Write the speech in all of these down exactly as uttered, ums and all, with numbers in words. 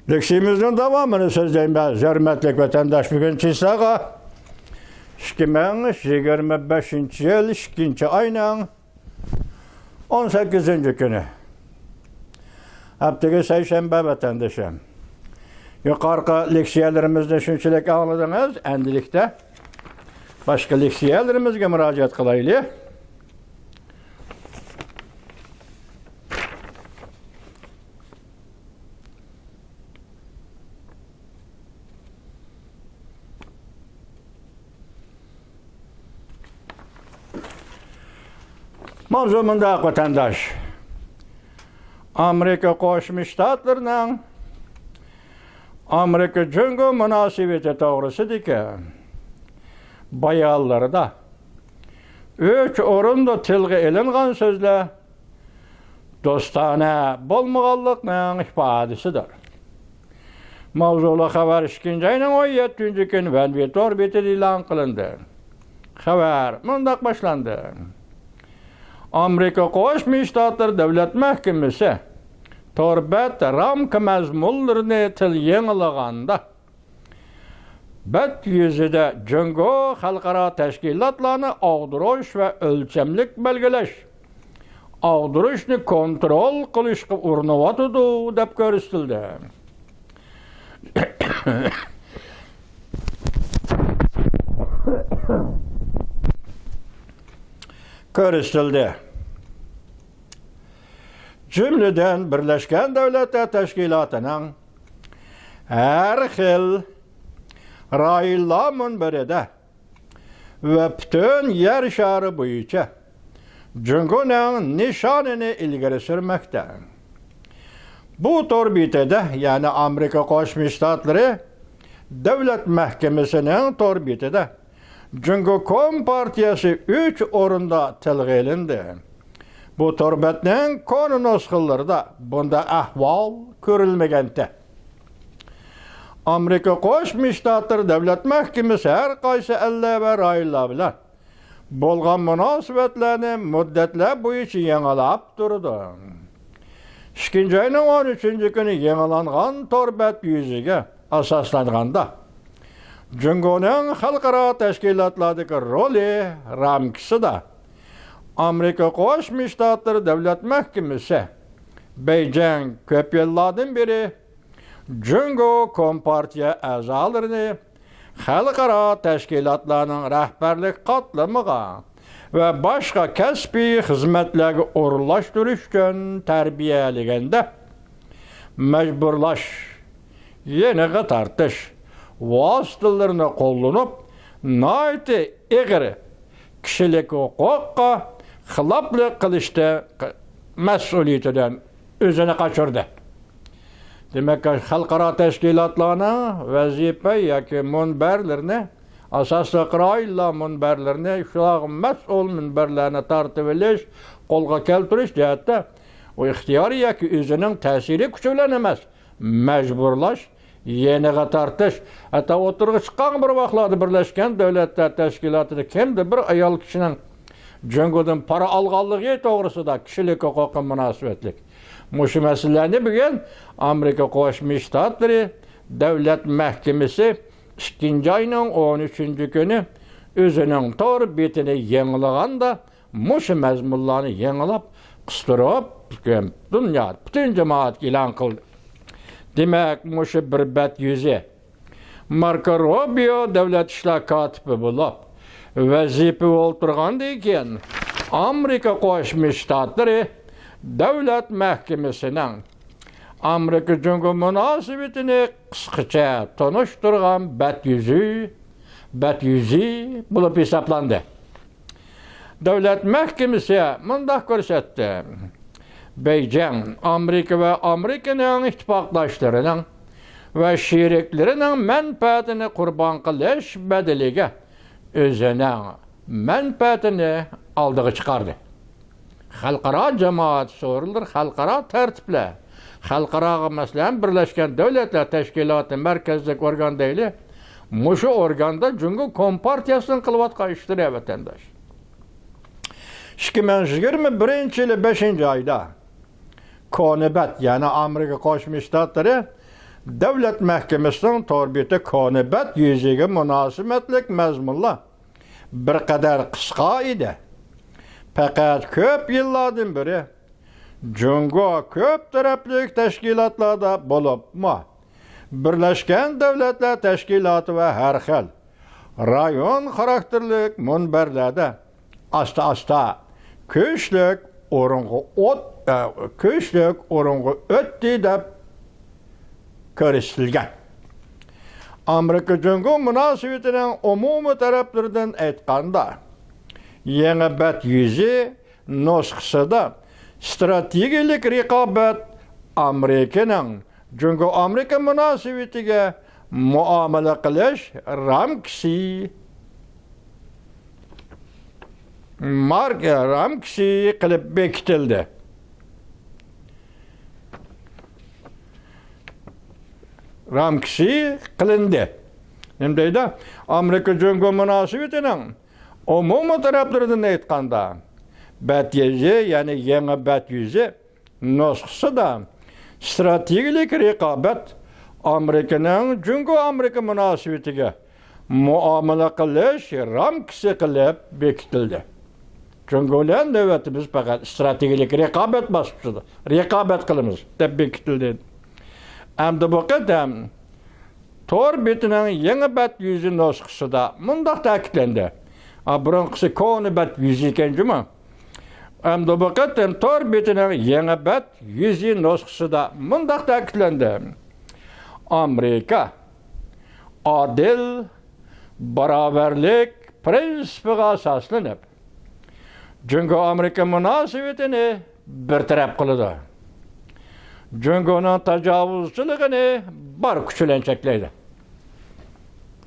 لېكسىيىمىزنىڭ داۋامىنى سۆزلەيمىز. ھۆرمەتلىك ۋەتەنداش، بۈگۈن چىساغا ئىككى مىڭ يىگىرمە بەشىنچى يىل ئىككىنچى ئاينىڭ ئون سەككىزىنچى كۈنى. ھەپتىگە سەيشەنبە، ۋەتەندىشىم. يۇقىرىقى لېكسىيەلىرىمىزنى شۇنچىلىك ئاڭلىدىڭىز، ئەمدىلىكتە باشقا لېكسىيەلىرىمىزگە مۇراجىئەت قىلايلى. ماۋزۇ مۇنداق، ۋەتەنداش. ئامېرىكا قوشما شتاتلىرىنىڭ ئامېرىكا جۇڭگو مۇناسىۋىتى توغرىسىدىكى بايانلىرىدا ئۈچ ئورۇندا تىلغا ئېلىنغان سۆزلەر دوستانە بولمىغانلىقنىڭ ئىپادىسىدۇر. ماۋزۇلۇق خەۋەر ئىككىنچى ئاينىڭ ئون يەتتىنچى كۈنى ۋەنۋى تور بېتىدە ئېلان قىلىندى. خەۋەر مۇنداق باشلاندى. ئامېرىكا قوشما شتاتلىرى دۆلەت مەھكىمىسى تور بەت رامكا مەزمۇنلىرىنى تىل يېڭىلىغاندا، بەت يۈزىدە جۇڭگو خەلقئارا تەشكىلاتلارنى ئاغدۇرۇش ۋە ئۆلچەملىك بەلگىلەش، ئاغدۇرۇشنى كونترول قىلىشقا ئۇرۇنۇۋاتىدۇ، دەپ كۆرسىتىلدى. كۆرسىتىلدى. جۈملىدىن، بىرلەشكەن دۆلەتلەر تەشكىلاتىنىڭ ھەر خىل رايونلار مۇنبىرىدە ۋە پۈتۈن يەر شارى بويىچە جۇڭگونىڭ نىشانىنى ئىلگىرى سۈرمەكتە. بۇ تور بېتىدە، يەنى ئامېرىكا قوشما شتاتلىرى دۆلەت مەھكىمىسىنىڭ تور بېتىدە جۇڭگو كومپارتىيەسى ئۈچ ئورۇندا تىلغا ئېلىندى. بۇ تور بەتنىڭ كونا نۇسخىلىرىدا بۇنداق ئەھۋال كۆرۈلمىگەنتى. ئامېرىكا قوشما شتاتلىرى دۆلەت مەھكىمىسى ھەر قايسى ئەللەر ۋە رايونلار بىلەن بولغان مۇناسىۋەتلەرنى مۇددەتلەر بويىچە يېڭىلاپ تۇرىدۇ. ئىككىنچى ئاينىڭ ئون ئۈچىنچى كۈنى يېڭىلانغان تور بەت يۈزىگە ئاساسلانغاندا، جۇڭگونىڭ خەلقئارا تەشكىلاتلاردىكى رولى رامكىسىدا ئامېرىكا قوشما شتاتلىرى دۆلەت مەھكىمىسى بېيجىڭ كۆپ يىللاردىن بېرى جۇڭگو كومپارتىيە ئەزالىرىنى خەلقئارا تەشكىلاتلارنىڭ رەھبەرلىك قاتلىمىغا ۋە باشقا كەسپىي خىزمەتلەرگە ئورۇنلاشتۇرۇش ئۈچۈن تەربىيەلىگەندە، مەجبۇرلاش، يېنىغا تارتىش ۋاسىتىلىرىنى قوللىنىپ، ناھايىتى ئېغىر كىشىلىك ھوقۇققا خىلاپلىق قىلىشتا مەسئۇلىيىتىدىن ئۆزىنى قاچۇردى. دېمەك، خەلقئارا تەشكىلاتلارنىڭ ۋەزىپە ياكى مۇنبەرلىرىنى، ئاساسلىق رايونلار مۇنبەرلىرىنى، شۇلارغا مەسئۇل مۇنبەرلەرنى تارتىۋېلىش، قولغا كەلتۈرۈش جەھەتتە ئۇ ئىختىيارىي ياكى ئۆزىنىڭ تەسىرىي كۈچى بىلەن ئەمەس، مەجبۇرلاش، يېنىغا تارتىش. ھەتتا ئوتتۇرىغا چىققان بىر ۋاقىتلاردا بىرلەشكەن دۆلەتلەر تەشكىلاتىدا كىمدە بىر ئايال كىشىنىڭ جۇڭگودىن پارا ئالغانلىقى توغرىسىدا كىشىلىك ھوقۇققا مۇناسىۋەتلىك مۇشۇ مەسىلىلەرنى بۈگۈن ئامېرىكا قوشما شتاتلىرى دۆلەت مەھكىمىسى ئىككىنچى ئاينىڭ ئون ئۈچىنچى كۈنى ئۆزىنىڭ تور بېتىنى يېڭىلىغاندا، مۇشۇ مەزمۇنلارنى يېڭىلاپ، قىستۇرۇپ، دۇنيا، پۈتۈن جامائەتكە ئېلان قىلدى. دېمەك، مۇشۇ بىر بەت يۈزى ماركو روبىيو دۆلەت ئىشلار كاتىپى بولۇپ، ۋەزىپە ئولتۇرغاندىن كېيىن، ئامېرىكا قوشما شتاتلىرى دۆلەت مەھكىمىسىنىڭ ئامېرىكا جۇڭگو مۇناسىۋىتىنى قىسقىچە تونۇشتۇرغان بەت يۈزى، بەت يۈزى بولۇپ ھېسابلاندى. دۆلەت مەھكىمىسى مۇنداق كۆرسەتتى: بېيجىڭ ئامېرىكا ۋە ئامېرىكىنىڭ ئىتتىپاقداشلىرىنىڭ ۋە شېرىكلىرىنىڭ مەنپەئەتىنى قۇربان قىلىش بەدىلىگە ئۆزىنىڭ مەنپەئەتىنى ئالدىغا چىقاردى. خەلقئارا جامائەت سورۇنلىرى، خەلقئارا تەرتىپلەر، خەلقئاراغا، مەسىلەن، بىرلەشكەن دۆلەتلەر تەشكىلاتى مەركەزلىك ئورگان دەيلى، مۇشۇ ئورگاندا جۇڭگو كومپارتىيەسىنىڭ قىلىۋاتقان ئىشلىرى، ۋەتەنداش. ئىككى مىڭ يىگىرمە بىرىنچى يىلى بەشىنچى ئايدا كونا بەت، يەنى ئامېرىكا قوشما شتاتلىرى دۆلەت مەھكىمىسىنىڭ تور بېتى كونا بەت يۈزىگە مۇناسىۋەتلىك مەزمۇنلار بىر قەدەر قىسقا ئىدى. پەقەت كۆپ يىللاردىن بېرى جۇڭگو كۆپ تەرەپلىك تەشكىلاتلاردا، بولۇپمۇ بىرلەشكەن دۆلەتلەر تەشكىلاتى ۋە ھەر خىل رايون خاراكتېرلىك مۇنبەرلەردە ئاستا-ئاستا كۈچلۈك ئورۇنغا ئوت، ئە، كۈچلۈك ئورۇنغا ئۆتتى دەپ كۆرسىتىلگەن. ئامېرىكا جۇڭگو مۇناسىۋىتىنىڭ ئومۇمىي تەرەپلىرىدىن ئېيتقاندا، يېڭى بەت يۈزى نۇسخىسىدا ئىستراتېگىيەلىك رىقابەت ئامېرىكىنىڭ جۇڭگو-ئامېرىكا مۇناسىۋىتىگە مۇئامىلە قىلىش رامكىسى، مارك-، رامكىسى قىلىپ بېكىتىلدى. رامكىسى قىلىندى. نېمە دەيدۇ؟ ئامېرىكا جۇڭگو مۇناسىۋىتىنىڭ ئومۇمىي تەرەپلىرىدىن ئېيتقاندا، بەت يۈزى، يەنى يېڭى بەت يۈزى نۇسخىسىدا ئىستراتېگىيەلىك رىقابەت ئامېرىكىنىڭ جۇڭگو-ئامېرىكا مۇناسىۋىتىگە مۇئامىلە قىلىش رامكىسى قىلىپ بېكىتىلدى. جۇڭگو بىلەن نۆۋەتتە بىز پەقەت ئىستراتېگىيەلىك رىقابەت باسقۇچىدا رىقابەت قىلىمىز، دەپ بېكىتىلدى. ئەمدى بۇ قېتىم تور بېتىنىڭ يېڭى بەت يۈزى نۇسخىسىدا مۇنداق تەكىتلەندى. ئا، بۇرۇنقىسى كونا بەت يۈزى ئىكەن جۇمۇ. ئەمدى بۇ قېتىم تور بېتىنىڭ يېڭى بەت يۈزى نۇسخىسىدا مۇنداق تەكىتلەندى. ئامېرىكا ئادىل، باراۋەرلىك پىرىنسىپىغا ئاساسلىنىپ، جۇڭگو-ئامېرىكا مۇناسىۋىتىنى بىر تەرەپ قىلىدۇ. جۇڭگونىڭ تاجاۋۇزچىلىقىنى بار كۈچ بىلەن چەكلەيدۇ.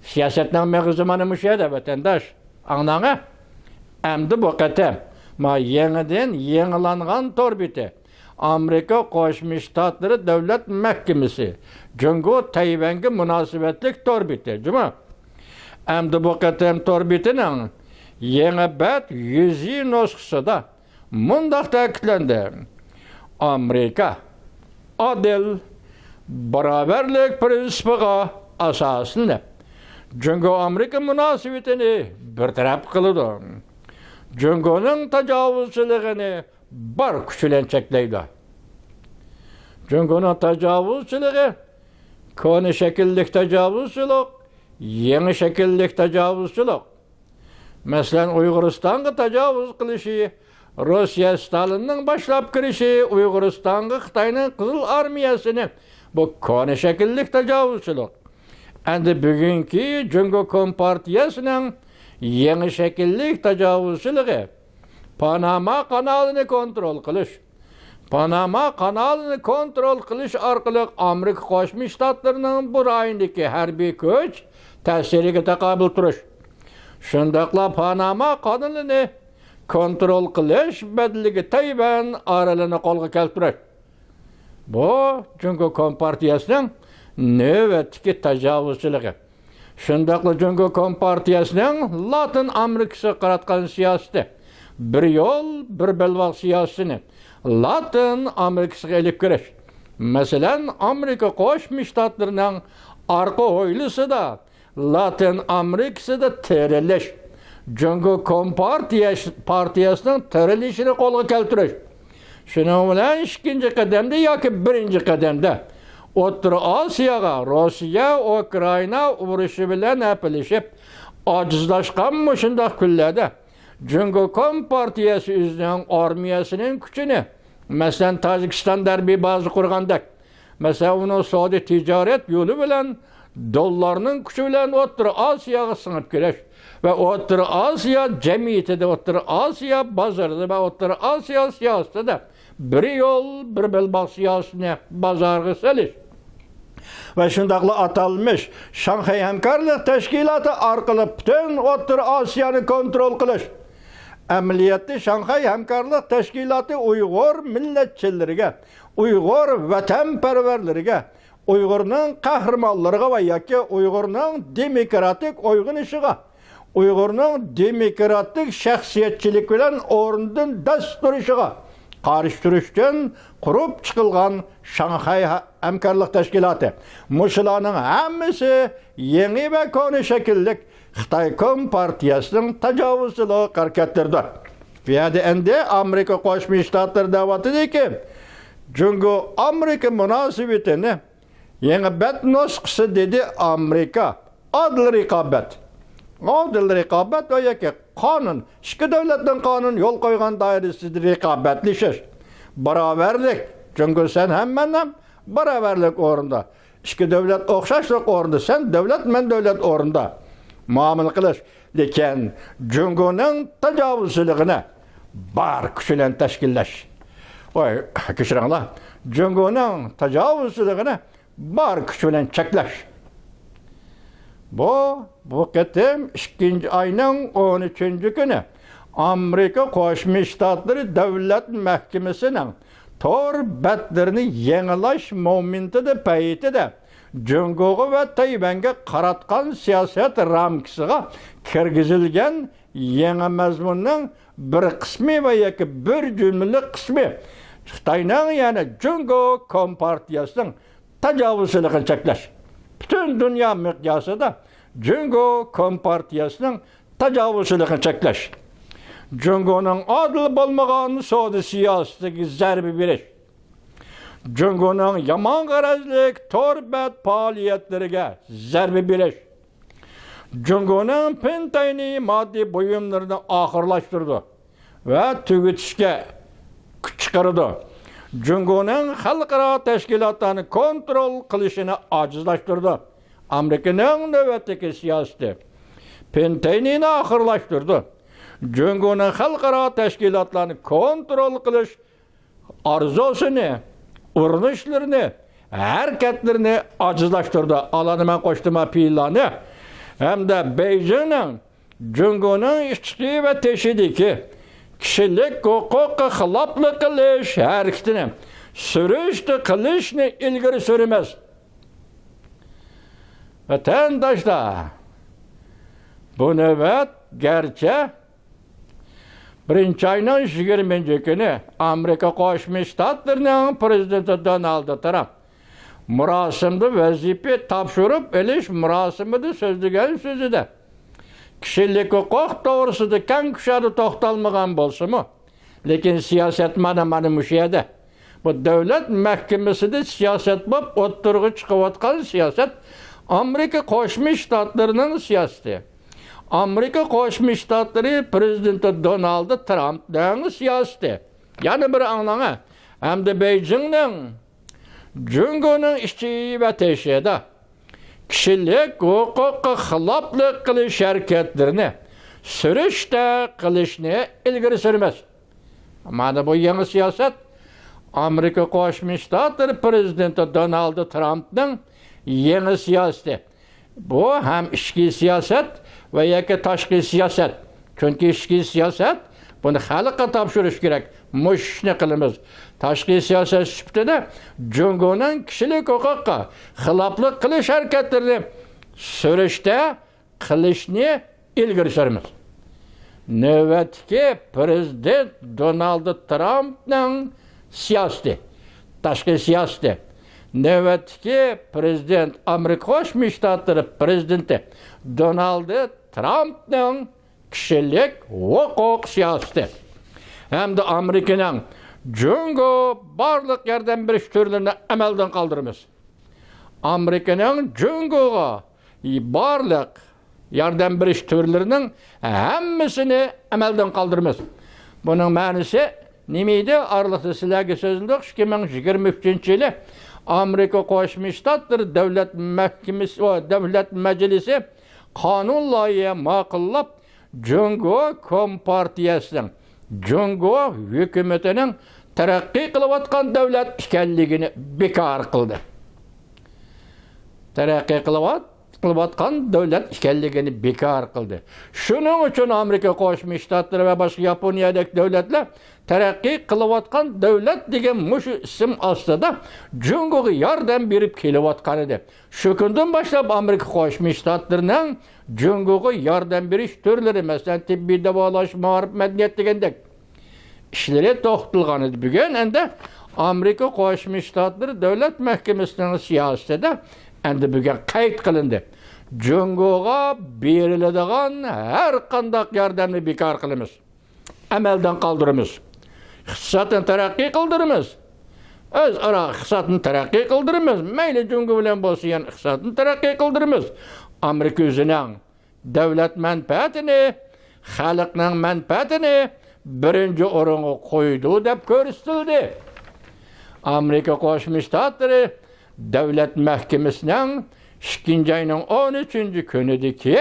سىياسەتنىڭ مېغىزى مانا مۇشۇ يەردە، ۋەتەنداش. ئاڭلاڭە. ئەمدى بۇ قېتىم ما يېڭىدىن يېڭىلانغان تور بېتى، ئامېرىكا قوشما شتاتلىرى دۆلەت مەھكىمىسى، جۇڭگو تەيۋەنگە مۇناسىۋەتلىك تور بېتى، جۇمۇ. ئەمدى بۇ قېتىم تور بېتىنىڭ يېڭى بەت يۈزى نۇسخىسىدا مۇنداق تەكىتلەندى: ئامېرىكا ئادىل، باراۋەرلىك پىرىنسىپىغا ئاساسلىنىپ، جۇڭگو-ئامېرىكا مۇناسىۋىتىنى بىر تەرەپ قىلىدۇ. جۇڭگونىڭ تاجاۋۇزچىلىقىنى بار كۈچ بىلەن چەكلەيدۇ. جۇڭگونىڭ تاجاۋۇزچىلىقى كونا شەكىللىك تاجاۋۇزچىلىق، يېڭى شەكىللىك تاجاۋۇزچىلىق. مەسىلەن، ئۇيغۇرىستانغا تاجاۋۇز قىلىشى، روسىيە ستالىننىڭ باشلاپ كىرىشى، ئۇيغۇرىستانغا خىتاينىڭ قىزىل ئارمىيەسىنى، بۇ كونا شەكىللىك تاجاۋۇزچىلىق. ئەمدى بۈگۈنكى جۇڭگو كومپارتىيەسىنىڭ يېڭى شەكىللىك تاجاۋۇزچىلىقى، پاناما قانالىنى كونترول قىلىش. پاناما قانالىنى كونترول قىلىش ئارقىلىق ئامېرىكا قوشما شتاتلىرىنىڭ بۇ رايوندىكى ھەربىي كۈچ تەسىرىگە تاقابىل تۇرۇش. شۇنداقلا پاناما قانىلىنى كونترول قىلىش بەدىلىگە تەيۋەن ئارىلىنى قولغا كەلتۈرۈش. بۇ جۇڭگو كومپارتىيەسىنىڭ نۆۋەتتىكى تاجاۋۇزچىلىقى. شۇنداقلا جۇڭگو كومپارتىيەسىنىڭ لاتىن ئامېرىكىسىغا قاراتقان سىياسىتى، بىر يول، بىر بەلباغ سىياسىتىنى لاتىن ئامېرىكىسىغا ئېلىپ كىرىش. مەسىلەن، ئامېرىكا قوشما شتاتلىرىنىڭ ئارقا ھويلىسىدا، لاتىن ئامېرىكىسىدا تىرىلىش، جۇڭگو كومپارتىيە-، پارتىيەسىنىڭ تىرىلىشىنى قولغا كەلتۈرۈش. شۇنىڭ بىلەن ئىككىنچى قەدەمدە ياكى بىرىنچى قەدەمدە ئوتتۇرا ئاسىياغا روسىيە-ئۇكرائىنا ئۇرۇشى بىلەن ھەپىلىشىپ ئاجىزلاشقان مۇشۇنداق كۈنلەردە جۇڭگو كومپارتىيەسى ئۆزىنىڭ ئارمىيەسىنىڭ كۈچىنى، مەسىلەن، تاجىكىستاندا ھەربىي بازا قۇرغاندەك، مەسىلەن، ئۇنىڭ سودا تىجارەت يولى بىلەن دوللارنىڭ كۈچى بىلەن ئوتتۇرا ئاسىياغا سىڭىپ كىرىش ۋە ئوتتۇرا ئاسىيا جەمئىيىتىدە، ئوتتۇرا ئاسىيا بازىرىدا ۋە ئوتتۇرا ئاسىيا سىياسىتىدە بىر يول، بىر بەلباغ سىياسىتىنى بازارغا سېلىش ۋە شۇنداقلا ئاتالمىش شاڭخەي ھەمكارلىق تەشكىلاتى ئارقىلىق پۈتۈن ئوتتۇرا ئاسىيانى كونترول قىلىش. ئەمەلىيەتتە شاڭخەي ھەمكارلىق تەشكىلاتى ئۇيغۇر مىللەتچىلىرىگە، ئۇيغۇر ۋەتەنپەرۋەرلىرىگە، ئۇيغۇرنىڭ قەھرىمانلىرىغا ۋە ياكى ئۇيغۇرنىڭ دېموكراتىك ئويغىنىشىغا، ئۇيغۇرنىڭ دېموكراتىك شەخسىيەتچىلىك بىلەن ئورنىدىن داس تۇرۇشىغا، قارشى تۇرۇش ئۈچۈن قۇرۇپ چىقىلغان شاڭخەي ھە-، ھەمكارلىق تەشكىلاتى. مۇشۇلارنىڭ ھەممىسى يېڭى ۋە كونا شەكىللىك خىتاي كومپارتىيەسىنىڭ تاجاۋۇزچىلىق ھەرىكەتلىرىدۇر. بۇ يەردە ئەمدى ئامېرىكا قوشما شتاتلىرى دەۋاتىدۇكى، جۇڭگو ئامېرىكا مۇناسىۋىتىنى يېڭى بەت نۇسخىسى دېدى ئامېرىكا. ئادىل رىقابەت. ئادىل رىقابەت ۋە يەككە قانۇن. ئىككى دۆلەتنىڭ قانۇن يول قويغان دائىرىسىدە رىقابەتلىشىش. باراۋەرلىك. جۇڭگو سەن ھەم مەن ھەم باراۋەرلىك ئورنىدا. ئىككى دۆلەت ئوخشاشلىق ئورنىدا. سەن دۆلەت، مەن دۆلەت ئورنىدا مۇئامىلە قىلىش. لېكىن جۇڭگونىڭ تاجاۋۇزچىلىقىنى بار كۈچ بىلەن تەشكىللەش. ۋاي، كەچۈرۈڭلار. جۇڭگونىڭ تاجاۋۇزچىلىقىنى بار كۈچ بىلەن چەكلەش. بۇ، بۇ قېتىم ئىككىنچى ئاينىڭ ئون ئۈچىنچى كۈنى ئامېرىكا قوشما شتاتلىرى دۆلەت مەھكىمىسىنىڭ تور بەتلىرىنى يېڭىلاش مومېنتىدا پەيتىدە جۇڭگوغا ۋە تەيۋەنگە قاراتقان سىياسەت رامكىسىغا كىرگۈزۈلگەن يېڭى مەزمۇننىڭ بىر قىسمى ۋە ياكى بىر جۈملىلىك قىسمى خىتاينىڭ، يەنى جۇڭگو كومپارتىيەسىنىڭ تاجاۋۇزچىلىقىنى چەكلەش. پۈتۈن دۇنيا مىقياسىدا جۇڭگو كومپارتىيەسىنىڭ تاجاۋۇزچىلىقىنى چەكلەش. جۇڭگونىڭ ئادىل بولمىغان سودا سىياسىتىگە زەربە بېرىش. جۇڭگونىڭ يامان غەرەزلىك تور بەت پائالىيەتلىرىگە زەربە بېرىش. جۇڭگونىڭ پېنتەينى ماددىي بۇيۇملىرىنى ئاخىرلاشتۇرىدۇ ۋە تۈگىتىشكە كۈچ چىقىرىدۇ. جۇڭگونىڭ خەلقئارا تەشكىلاتلارنى كونترول قىلىشىنى ئاجىزلاشتۇرىدۇ. ئامېرىكىنىڭ نۆۋەتتىكى سىياسىتى پېنتەينىنى ئاخىرلاشتۇرىدۇ. جۇڭگونىڭ خەلقئارا تەشكىلاتلارنى كونترول قىلىش ئارزۇسىنى، ئۇرۇنۇشلىرىنى، ھەرىكەتلىرىنى ئاجىزلاشتۇرىدۇ. ئالانى مەن قوشتۇم پېئىللارنى. ھەمدە بېيجىڭنىڭ جۇڭگونىڭ ئىچكى ۋە تېشىدىكى كىشىلىك ھوقۇققا خىلاپلىق قىلىش ھەرىكىتىنى سۈرۈشتە قىلىشنى ئىلگىرى سۈرىمىز. ۋەتەنداشلار، بۇ نۆۋەت گەرچە بىرىنچى ئاينىڭ يىگىرمىنچى كۈنى ئامېرىكا قوشما شتاتلىرىنىڭ پرېزىدېنتى دونالد ترامپ مۇراسىمدا ۋەزىپە تاپشۇرۇپ ئېلىش مۇراسىمىدا سۆزلىگەن سۆزىدە كىشىلىك ھوقۇق توغرىسىدا كەڭ كۇشادە توختالمىغان بولسىمۇ، لېكىن سىياسەت مانا، مانا مۇشۇ يەردە. بۇ دۆلەت مەھكىمىسىدە سىياسەت بولۇپ ئوتتۇرىغا چىقىۋاتقان سىياسەت ئامېرىكا قوشما شتاتلىرىنىڭ سىياسىتى. ئامېرىكا قوشما شتاتلىرى پرېزىدېنتى دونالد ترامپنىڭ سىياسىتى. يەنە بىر ئاڭلاڭ، ھە. ھەمدە بېيجىڭنىڭ جۇڭگونىڭ ئىچى ۋە تېشىدا كىشىلىك ھوقۇققا خىلاپلىق قىلىش ھەرىكەتلىرىنى سۈرۈشتە قىلىشنى ئىلگىرى سۈرىمىز. مانا بۇ يېڭى سىياسەت ئامېرىكا قوشما شتاتلىرى پرېزىدېنتى دونالد ترامپنىڭ يېڭى سىياسىتى. بۇ ھەم ئىچكى سىياسەت ۋە ياكى تاشقى سىياسەت. چۈنكى ئىچكى سىياسەت، بۇنى خەلققە تاپشۇرۇش كېرەك. مۇشۇ ئىشنى قىلىمىز. تاشقى سىياسەت سۈپىتىدە جۇڭگونىڭ كىشىلىك ھوقۇققا خىلاپلىق قىلىش ھەرىكەتلىرىنى سۈرۈشتە قىلىشنى ئىلگىرى سۈرىمىز. نۆۋەتتىكى پرېزىدېنت دونالد ترامپنىڭ سىياسىتى، تاشقى سىياسىتى. نۆۋەتتىكى پرېزىدېنت، ئامېرىكا قوشما شتاتلىرى پرېزىدېنتى دونالد ترامپنىڭ كىشىلىك ھوقۇق سىياسىتى ھەمدە ئامېرىكىنىڭ جۇڭگو بارلىق ياردەم بېرىش تۈرلىرىنى ئەمەلدىن قالدۇرىمىز. ئامېرىكىنىڭ جۇڭگوغا بارلىق ياردەم بېرىش تۈرلىرىنىڭ ھەممىسىنى ئەمەلدىن قالدۇرىمىز. بۇنىڭ مەنىسى نېمە ئىدى؟ ئارىلىقتا سىلەرگە سۆزلىدۇق. ئىككى مىڭ يىگىرمە ئۈچىنچى يىلى ئامېرىكا قوشما شتاتلىرى دۆلەت مەھكىمىسى، ئو، دۆلەت مەجلىسى قانۇن لايىھە ماقۇللاپ، جۇڭگو كومپارتىيەسىنىڭ، جۇڭگو ھۆكۈمىتىنىڭ تەرەققىي قىلىۋاتقان دۆلەت ئىكەنلىكىنى بىكار قىلدى. تەرەققىي قىلىۋات-، قىلىۋاتقان دۆلەت ئىكەنلىكىنى بىكار قىلدى. شۇنىڭ ئۈچۈن ئامېرىكا قوشما شتاتلىرى ۋە باشقا ياپونىيەدەك دۆلەتلەر تەرەققىي قىلىۋاتقان دۆلەت دېگەن مۇشۇ ئىسىم ئاستىدا جۇڭگوغا ياردەم بېرىپ كېلىۋاتقان ئىدى. شۇ كۈندىن باشلاپ ئامېرىكا قوشما شتاتلىرىنىڭ جۇڭگوغا ياردەم بېرىش تۈرلىرى، مەسىلەن، تېببىي داۋالاش، مائارىپ، مەدەنىيەت دېگەندەك، ئىشلىرى توختىتىلغان ئىدى. بۈگۈن ئەمدى ئامېرىكا قوشما شتاتلىرى دۆلەت مەھكىمىسىنىڭ سىياسىتىدە ئەمدى بۈگۈن قەيت قىلىندى. جۇڭگوغا بېرىلىدىغان ھەر قانداق ياردەمنى بىكار قىلىمىز. ئەمەلدىن قالدۇرىمىز. ئىقتىسادنى تەرەققىي قىلدۇرىمىز. ئۆزئارا ئىقتىسادنى تەرەققىي قىلدۇرىمىز. مەيلى جۇڭگو بىلەن بولسۇن، يەنە ئىقتىسادنى تەرەققىي قىلدۇرىمىز. ئامېرىكا ئۆزىنىڭ دۆلەت مەنپەئەتىنى، خەلقنىڭ مەنپەئەتىنى بىرىنچى ئورۇنغا قويىدۇ دەپ كۆرسىتىلدى. ئامېرىكا قوشما شتاتلىرى دۆلەت مەھكىمىسىنىڭ ئىككىنچى ئاينىڭ ئون ئۈچىنچى كۈنىدىكى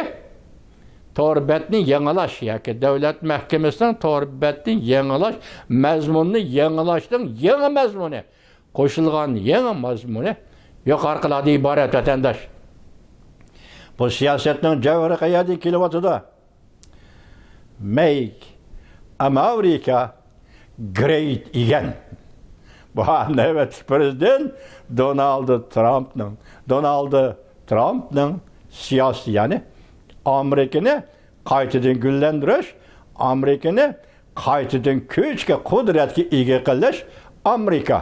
تور بەتنى يېڭىلاش ياكى دۆلەت مەھكىمىسىنىڭ تور بەتنى يېڭىلاش مەزمۇنىنى يېڭىلاشنىڭ يېڭى مەزمۇنى، قوشۇلغان يېڭى مەزمۇنى يۇقىرىقىلاردىن ئىبارەت، ۋەتەنداش. بۇ سىياسەتنىڭ جەۋھىرى قەيەردىن كېلىۋاتىدۇ؟ Make America Great Again. بۇ نۆۋەتلىك پىرېزىدېنت دونالد ترامپنىڭ، دونالد ترامپنىڭ سىياسىتى، يەنى ئامېرىكىنى قايتىدىن گۈللەندۈرۈش، ئامېرىكىنى قايتىدىن كۈچكە، قۇدرەتكە ئىگە قىلىش، ئامېرىكا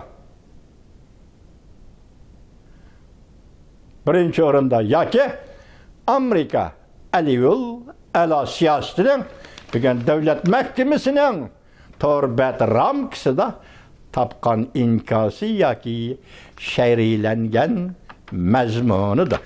بىرىنچى ئورۇندا ياكى ئامېرىكا ئەلىۋۇل ئەلا سىياسىتىنىڭ بۈگۈن دۆلەت مەھكىمىسىنىڭ تور بەت رامكىسىدا تاپقان ئىنكاسى ياكى شەرھلەنگەن مەزمۇنىدۇر.